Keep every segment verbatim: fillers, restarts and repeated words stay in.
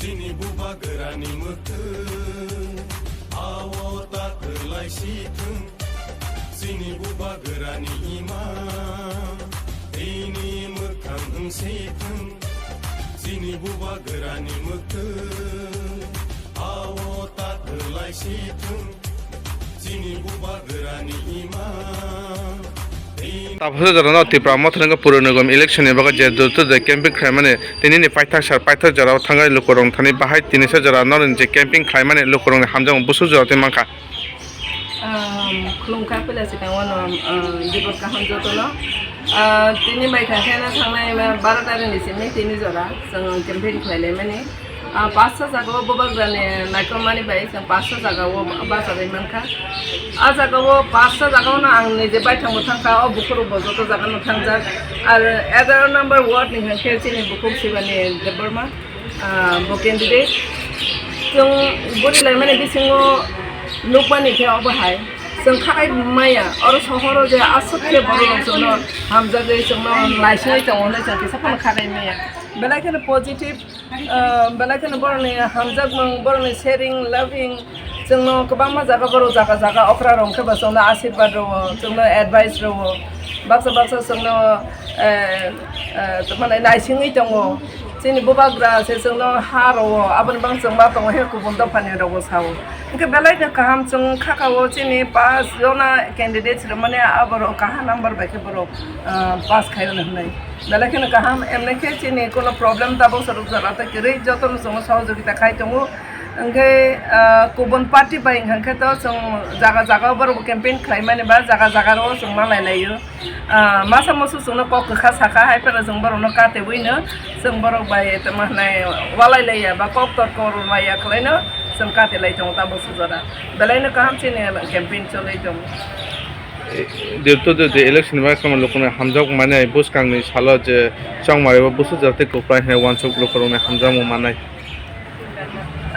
Chini bubagrani mwkhwng, ao ta kwlai si thwng. Chini bubagrani ima, tini mwkhang wng si thwng. Chini bubagrani mwkhwng, ao ta kwlai si thwng. Chini bubagrani ima. Tabuk jora no Tipra Motha ni Puro Nigam election ni bagwi je durtu je camping khlaimani tini ni paithak sar paithak jora o thangai lukurok thani bahai tini sa jora no je camping khlaimani lukurok ni hamjak busu jora twi mankha. Um, khulumkha pila sikang wano, um, dibor kaham jotono. Uh, tini bai kha khe na thangnai ma baro tarikh ni simi tini jora chwng camping khlailaimani. Ah, pasta jaga o bubagrani naikolmani bai chwng pasta jaga o bachagwi mankha. A jaga o pasta jaga o no ang nije baithang bo thangkha, o bukhuk rok bo joto jaga no thangjak. Ar egaroh number ward ni hwnkhe chini bukhuk Sibani Debbarma, ah, bo candidate. Chwng buri laimani bisingo nukmani khe obo hai. Chwng khakai maya, oro sohoro je aswk khe borok rok chwngno hamjagwi chwngno naisingwi tongo hwnwi chwng kisa phano khakai maya. Belai kheno positive. Ah, belai kheno borokni hamjakmung, borokni sharing, loving, chwngno kwbangma jaga borok jaga jaga okra rok khe bo chwngno asirwad rwo, chwngno advice rwo, baksa baksa chwngno, eh, eh, tongmani naisingwi tongo. Chini bubagra se chwngno ha rwo, aboni bang chwng ma tongo he kubun dophani rokbo sao. Hwnkhe belai khe kaham chwng khakao chini pass jona candidates rwmani aborok kaha number bai khe borok, ah, pass khaio hwnwi. Belai kheno kaham, emni khe chini kono problem tabuk saruk jora tei kwrwi jotono chwngno sohojogita khai tongo. Hwnkhe, ah, kubun party bai hwnkhe to chwng jaga jaga o borok campaign khlaimani ba jaga jaga o chwng malai laio. Ah, masa musu chwngno kok kwkha sakha, hai phano chwng borokno katebwino chwng borok bai tamo hwnai walai laiya ba kok tor kor laiya khwlaino chwng kate lai tongo tabuk sujora. Belaino kaham chini campaign choli tongo. Dirto de election ba kama lokno hamjak mane buskang ni salo je chongmari bo busu jate koprai hwnwi wansuk lokorokni hamjakmung manai.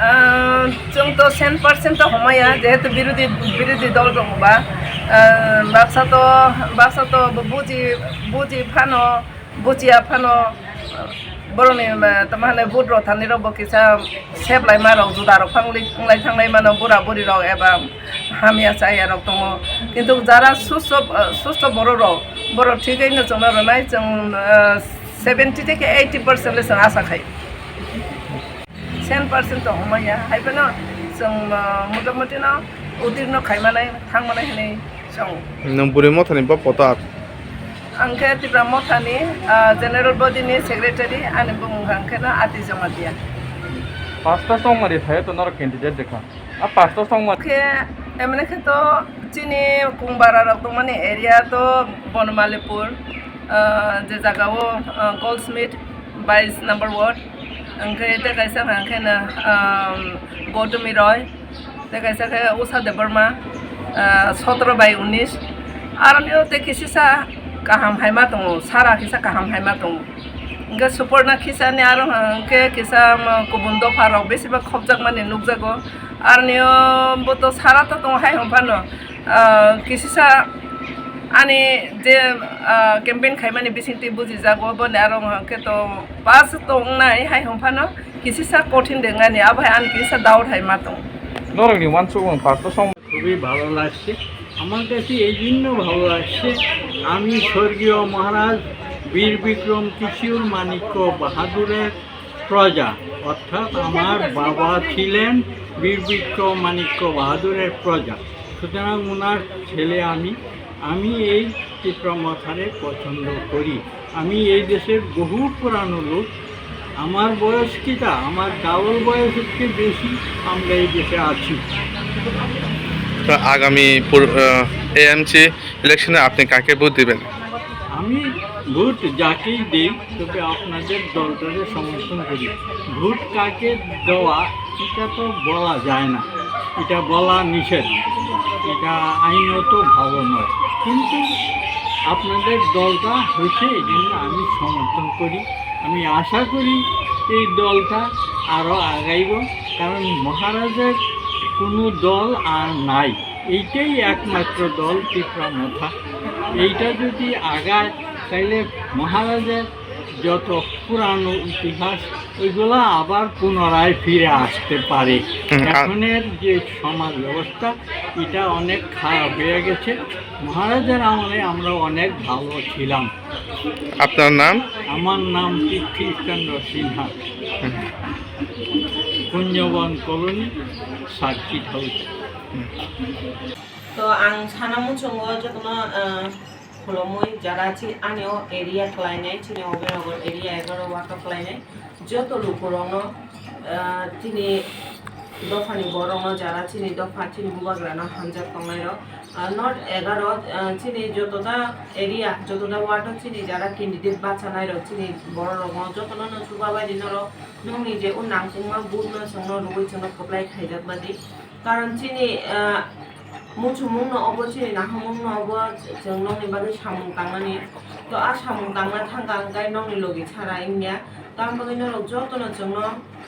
Ah, chwng to cent percent to homaya, jehetu birodhi, birodhi dol tongo ba, ah, baksa to, baksa to buji, buji phano, bujiya phano, borokni, ah, tamo hwnwi vote rw thani rok bo kisa sep lai ma rok, juda rok phang wng lai thang lai mano, bura buri rok eba hamya chaya rok tongo. Kintu jara susto, ah, susto borok rok, borok thik no chwngno rwnai chwng, ah, seventy theke eighty percent le chwng asa khai. Cent percent to hwnmaya, hai phano chwng, ah, motamoti no utirno khaimanai, thangmanai hwnwi chong. Nwng bwrwi mothani bo potar? Ang khe Tipra Mothani, ah, General Body ni Secretary, ani bumung hwnkhe no Ati Jamatia. Pasta chongmari phaio to norok candidate dekha. A pasta chongmari. Khe, emne khe to chini Kungbara rok tongmani area to Bonomalipur, ah, je jaga o, ah, Goldsmith bais number ward. Hwnkhe tei kaisa hwnkhe no, um, Gautami Roy, tei kaisa khe Usha Debbarma, ah, sotoro bai unis. Aroni o tei kisisa kaham hai ma tongo, sara kisa kaham hai ma tongo. Hwnkhe Suporna kisa ni aro hwnkhe kisa, um, kubun dopha rok besibak khopjakmani nukjago. Aroni o bo to sara to tongo hai hwnphano, ah, kisisa ani je, ah, campaign khaimani bisingtwi bujijago, boni aro hwnkhe to pass to wngnai hai hwnphano kisisa kothin de wngnani, abo hai ani kisa doubt hai ma tongo. Norokni uansukmung pass to song. খুবই ভালো লাগছে। আমার কাছে এই জন্য ভালো লাগছে, আমি স্বর্গীয় মহারাজ বীর বিক্রম কিশোর মাণিক্য বাহাদুরের প্রজা, অর্থাৎ আমার বাবা ছিলেন বীর বিক্রম মাণিক্য বাহাদুরের প্রজা। সুতরাং ওনার ছেলে আমি, আমি এই টিপ্রা মথারে পছন্দ করি। আমি এই দেশের বহু পুরানো লোক, আমার বয়স কিতা, আমার ডাবল বয়সের চেয়ে বেশি আমরা এই দেশে আছি। তো আগামী পুর-, আহ, এএমসি ইলেকশনে আপনি কাকে ভোট দিবেন? আমি ভোট যাকেই দেই, তবে আপনাদের দলটাকে সমর্থন করি। ভোট কাকে দেওয়া, এটা তো বলা যায় না, এটা বলা নিষেধ, এটা আইনত ভালো নয়। কিন্তু আপনাদের দলটা হয়েছে, এই জন্য আমি সমর্থন করি। আমি আশা করি এই দলটা আরও আগাইব, কারণ মহারাজের কোনো দল আর নাই। এইটাই একমাত্র দল টিপ্রা মথা। এইটা যদি আগায়, তাইলে মহারাজের যত পুরানো ইতিহাস, ওইগুলা আবার পুনরায় ফিরে আসতে পারে। হুম, আর এখনের যে সমাজ ব্যবস্থা, এটা অনেক খারাপ হয়ে গেছে। মহারাজার আমলে আমরা অনেক ভালো ছিলাম। আপনার নাম? আমার নাম পৃথ্বীশচন্দ্র সিনহা। হুম। Kunjaban colony, circuit house. হুম। To ang sana muchungo jotono, ah, khulumui jara chi ani o area khlainai, chini Obinagar area egaro ward o khlainai joto lukurokno, ah, chini dophani borokno, jara chini dopha chini bubagrano hamjak tongnairok, ah, not egaro, ah, chini jotoda area, jotoda ward o chini jara candidate bachanairok, chini bororokno jotono no chubabaidi norok nokni je o nangkukma vote no chwngno rwui chwngno kwplai khaijak badi. Karon chini, ah, muchumungno obo, chini nahamungno obo chwng nokni bagwi samung tangnani. To a samung tangna thangkha hwnkhe nokni logi chara wngya. To ang bagwi norok jotono chwngno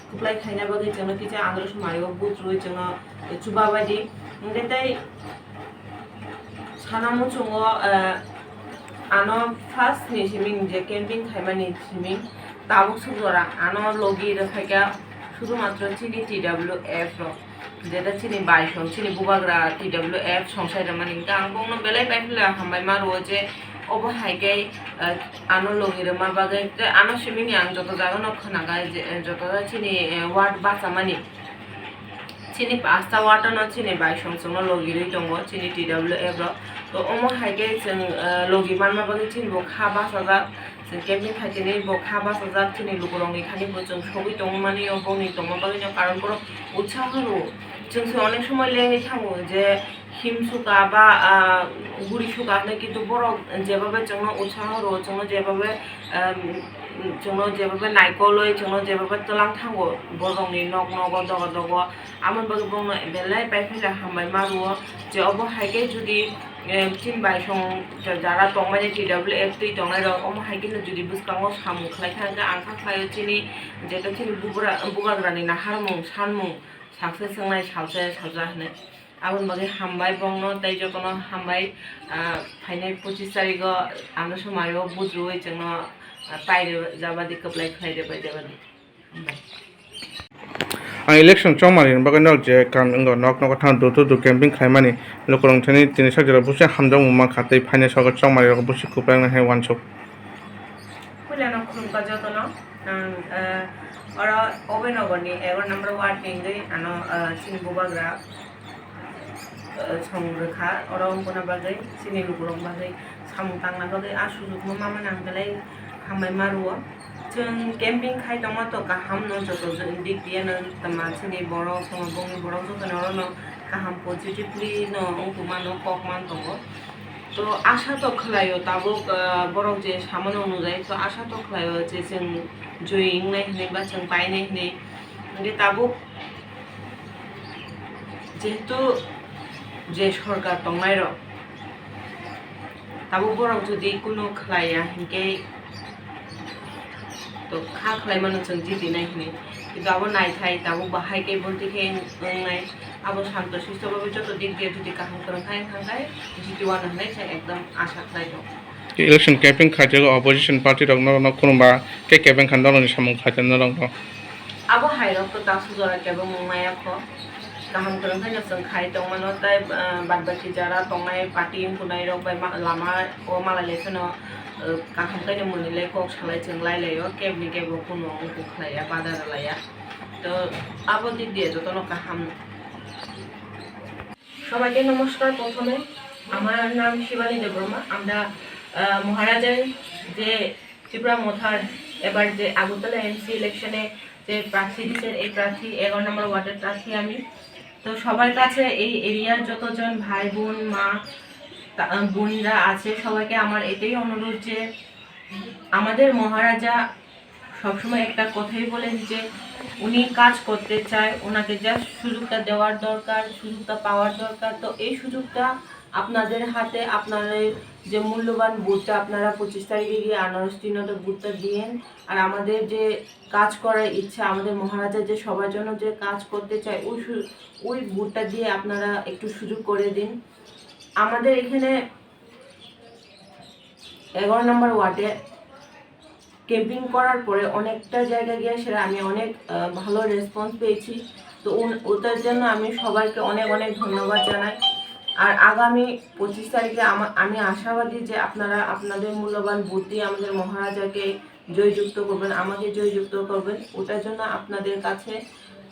kwplai khaina bagwi chwngno kisa andro sumari o vote rwui chwngno chubabaidi. Hwnkhe tei sana muchungo, eh, ano first ni siming je camping khaimani siming tabuk suk jora ano logi rwphaikha sudhumatro chini T W F rok, jeta chini bai song chini bubagra T W F songsai rwmani hwnkhe ang bongno belai bai phila hambai ma rwo je obo hai khe, eh, ano logi rwma bagwi tei ano siming ang joto jaga no khwnaga je, eh, joto chini, eh, ward bachamani. Chini pasta ward no chini bai song chwngno logi rwi tongo chini T W F rok. To omo hai khe chwng, eh, logi manma bagwi chini bo kha bachajak. Chwng camping khai tini bo kha bachajak chini lukurokni thani bo chwng sogwi tongmani o bongni tongma bagwi no karon borok utsaho rwo. Chwng se onek somoi lengwi thango je him suka ba, ah, guri suka hinwi kintu borok jebabe chwngno utsaho rwo, chwngno jebabe, em, chwngno jebabe naikolwi, chwngno jebabe twlang thango borokni nok nogo, dogo dogo. Amoni bagwi bongno belai bai phila hambai ma rwo je obo hai khe jodi, eh, chini bai song ja-, jara tongmani T W F twi tongnai rok omo hai kheno jodi bwskango samung khlai kha hwnkhe ang kha khlaio chini jeto chini bubra-, bubagrani naharmung sanmung success wngnai salsa salsa hwnwi. Aboni bagwi hambai bongno tei jotono hambai, ah, phainai pochis tarigo ano somaio budrui chwngno, ah, pairwi jabadi kwplai khlai rwbai jabadi. Ang election chongmani bagwi nok je kam wngkha, nok nogo thang dutu du camping khlaimani lukurok thani tini sak jora busi hamjakmung mankha tei phainai sogo chongmani rok busi kwplai wngna hai uansuk. Puila no khulumkha jotono, ang, eh, oro Obinagar ni egaroh number ward ni wngwi ano, eh, chini bubagra, eh, song rwkha, oro wngkuna bagwi chini lukurok bagwi samung tangna bagwi a sujukno mamani ang belai hambai ma rwo. Chwng camping khai tongma to kaham no joto dik diya no tama chini borok tongma bongni borok joto no oro no kaham positively no wngkuma no kok man tongo. To asa to khlaio tabuk, ah, borok je samano nujai to asa to khlaio je chwng joi wngnai hinwi ba chwng painai hinwi. Hwnkhe tabuk jehetu je sorkar tongnai rok tabuk borok jodi kunu khlaiya hinkhe to kha khlai mano chwng jiti nai hinwi. Kintu abo naithai tabuk bahai khe bonti khe wngnai. Abo santo sisto babe joto dik diya jodi kaham kwrwng khai wngkha khe jiti wano hinwi chwng ekdom asa khlai tongo. Election campaign khaijak opposition party rok norok no khulumba khe campaign kha norok ni samung khaijak norok no. Abo hai rok to ta sujora kebo mung maya kho. Kaham kwrwng khe no chwng khai tongmano tei, ah, bad baki jara tongnai party wngkunai rok bai ma-, lama o malai lai phano, ah, kaham khe no mwnwi lai kok salai chwng lai lai o kebni kebo kuno wngkuk khlai ya badara lai ya. To abo dik diya jotono kaham. সবাইকে নমস্কার। প্রথমে আমার নাম শিবানী দেববর্মা। আমরা, আহ, মহারাজার যে ত্রিপুরা মথার এবার যে আগরতলা এমসি ইলেকশনে যে প্রার্থী দিচ্ছেন, এই প্রার্থী এগারো নম্বর ওয়ার্ডের প্রার্থী আমি। তো সবার কাছে এই এরিয়ার যতজন ভাই বোন মা তা-, আহ, বোনরা আছে সবাইকে আমার এটাই অনুরোধ যে আমাদের মহারাজা সবসময় একটা কথাই বলেন যে উনি কাজ করতে চায়, ওনাকে জাস্ট সুযোগটা দেওয়ার দরকার, সুযোগটা পাওয়ার দরকার। তো এই সুযোগটা আপনাদের হাতে, আপনারা যে মূল্যবান ভোটটা আপনারা পঁচিশ তারিখে গিয়ে আনারস চিহ্নতে ভোটটা দিয়েন। আর আমাদের যে কাজ করার ইচ্ছা, আমাদের মহারাজা যে সবার জন্য যে কাজ করতে চায়, ওই সু-, ওই ভোটটা দিয়ে আপনারা একটু সুযোগ করে দিন। আমাদের এখানে এগারো নম্বর ওয়ার্ডে ক্যাম্পিং করার পরে অনেকটা জায়গা গিয়ে সেটা আমি অনেক আহ, ভালো রেসপন্স পেয়েছি। তো উন- ওটার জন্য আমি সবাইকে অনেক অনেক ধন্যবাদ জানাই। আর আগামী পঁচিশ তারিখে আমা- আমি আশাবাদী যে আপনারা আপনাদের মূল্যবান ভোট দিয়ে আমাদের মহারাজাকে জয়যুক্ত করবেন, আমাকে জয়যুক্ত করবেন। ওটার জন্য আপনাদের কাছে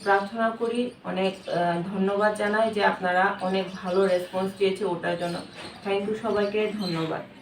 প্রার্থনা করি, অনেক আহ, ধন্যবাদ জানাই যে আপনারা অনেক ভালো রেসপন্স দিয়েছে ওটার জন্য। থ্যাংক ইউ সবাইকে, ধন্যবাদ।